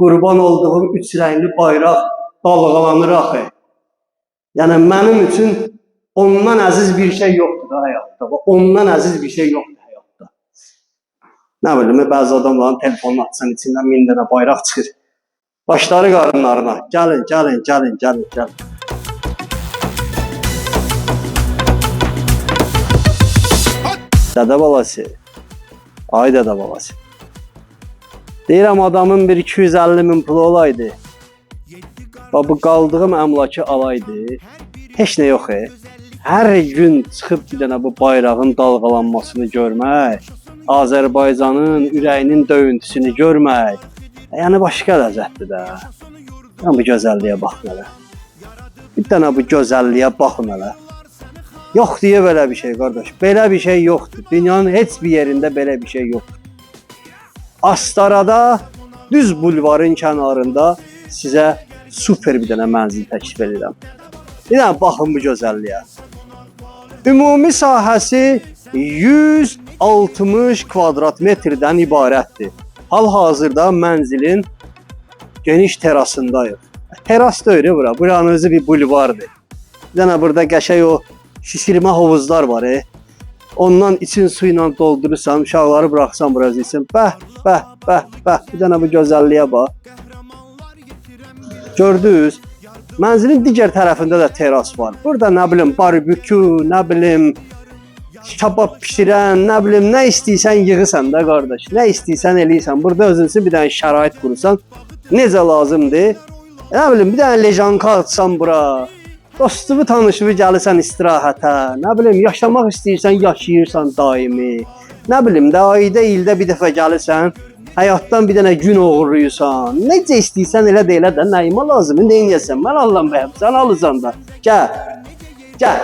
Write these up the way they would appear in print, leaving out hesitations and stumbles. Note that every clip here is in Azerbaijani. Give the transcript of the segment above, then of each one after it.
qurban olduğum üç rəngli bayraq dalğalanır axı. Yəni mənim üçün ondan əziz bir şey yoxdur da həyatda. Bax, ondan əziz bir şey yoxdur həyatda. Nə bilim, bəzi adamların telefonunu açsan içindən 1000 dənə bayraq çıxır. Başları qarınlarına. Gəlin, gəlin, gəlin, gəlin, gəlin. Dədə balası. Ay dədə balası. Deyirəm adamın bir 250 min pulu olaydı. Bax bu qaldığım əmlakı alaydı. Heç nə yox. Hər gün çıxıb bir dənə bu bayrağın dalğalanmasını görmək, Azərbaycanın ürəyinin döyüntüsünü görmək, yəni başqa ləzzətdir də. Yəni bu gözəlliyə baxın hələ. Bir dənə bu gözəlliyə baxın hələ. Yox deyə belə bir şey qardaş. Belə bir şey yoxdur. Dünyanın heç bir yerində belə bir şey yoxdur. Astarada düz bulvarın kənarında sizə super bir dənə mənzil təklif edirəm. Bir dənə baxın bu gözəlliyə. Ümumi sahəsi 160 kvadrat metrdən ibarətdir. Hal-hazırda mənzilin geniş terasındayıq. Teras deyil bura. Buranın özü bir bulvardır. Bir dənə burada qəşəng o şişirmə hovuzlar var. Ondan için su ilə doldurursan, uşaqları buraxsan bura için. Bəh, bəh, bəh, bəh. Bir dənə bu gözəlliyə bax. Gördünüz? Mənzilin digər tərəfində də teras var. Burada nə bilim barbekü, nə bilim kabab bişirən, nə bilim nə istəyirsən yığırsan da qardaş. Nə istəyirsən eləyirsən. Burada özün üçün bir dənə şərait qurursan. Necə lazımdır? Nə bilim bir dənə lejanka atsan bura. Dostuvu tanışıvı gəlirsən istirahətə. Nə bilim yaşamaq istəyirsən, yaşayırsan daimi. Nə bilim də ayda ildə bir dəfə gəlirsən, həyatdan bir dənə gün oğurluyursan. Necə istəyirsən elə də elə də nəyimə lazım? Nə eləyəsən? Mən Allahım bəyəm, sən alırsan da. Gəl. Gəl.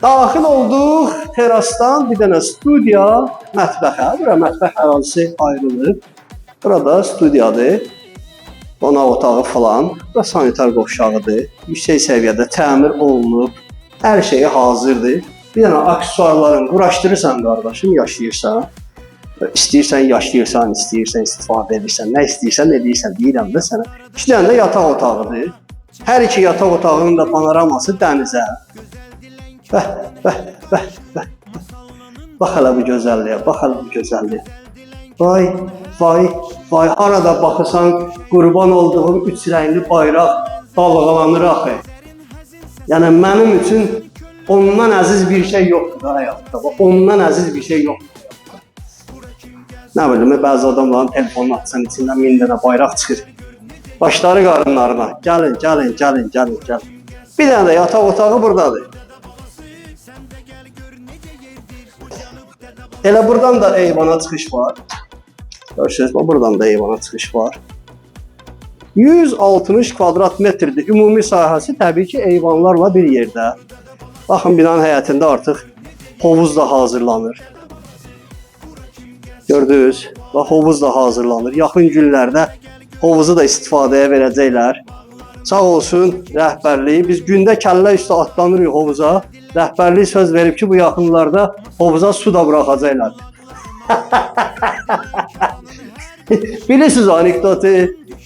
Daxil olduq terasdan bir dənə studiya, mətbəxə. Bura mətbəx ərazisi ayrılıb. Burada studiyadır. Qonaq otağı falan. Bura sanitar qovşağıdır. Yüksək səviyyədə təmir olunub. Hər şeyi hazırdır. Bir dənə aksesuarların quraşdırırsan qardaşım, yaşayırsan. İstəyirsən yaşayırsan, istəyirsən istifadə edirsən, nə istəyirsən edirsən, deyirəm də sənə. İki dənə də yataq otağıdır. Hər iki yataq otağının da panoraması dənizə. Bəh, bəh, bəh, bəh. Bax hələ bu gözəlliyə, bax hələ bu gözəlliyə. Vay, vay, vay, harada baxırsan, qurban olduğum üç rəngli bayraq dalğalanır axı. Yəni mənim üçün ondan əziz bir şey yoxdur da həyatda. Bax, ondan əziz bir şey yoxdur. Nə bilim, bəzi adamların telefonunu açsan içindən 1000 dənə bayraq çıxır. Başları qarınlarına. Gəlin, gəlin, gəlin, gəlin, gəlin. Bir dənə də yataq otağı buradadır. Elə buradan da eyvana çıxış var. Görürsünüz, bax, buradan da eyvana çıxış var. 160 kvadrat metrdir. Ümumi sahəsi təbii ki, eyvanlarla bir yerdə. Baxın, binanın həyətində artıq hovuz da hazırlanır. Gördünüz? Bax, hovuz da hazırlanır. Yaxın günlərdə hovuzu da istifadəyə verəcəklər. Sağ olsun rəhbərliyi. Biz gündə kəllə üstə atlanırıq hovuza. Rəhbərlik söz verib ki, bu yaxınlarda hovuza su da buraxacaqlar. Bilirsiniz anekdotu.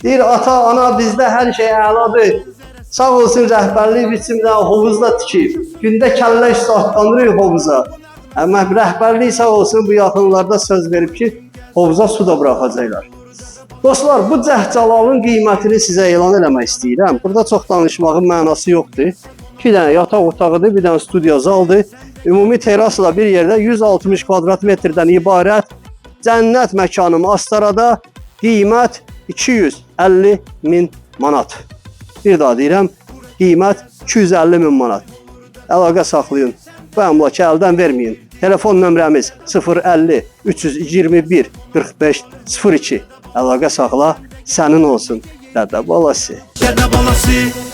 Deyir, ata, ana bizdə hər şey əladır. Sağ olsun rəhbərlik biçimdə hovuzda tikib. Gündə kəllə üstə atlanırıq hovuza. Amma rəhbərlik sağ olsun bu yaxınlarda söz verib ki, hovuza su da buraxacaqlar. Dostlar, bu Cəhcəlalın qiymətini sizə elan eləmək istəyirəm. Burada çox danışmağın mənası yoxdur. 2 dənə yataq otağıdır, bir dənə studiya zaldır. Ümumi terasla bir yerdə 160 kvadrat metrdən ibarət cənnət məkanım Astarada qiymət 250 min manat. Bir daha deyirəm, qiymət 250 min manat. Əlaqə saxlayın. Bu əmlakı əldən verməyin. Telefon nömrəmiz 050 321 45 02. Əlaqə saxla, sənin olsun. Dədə balası. Dədə balası.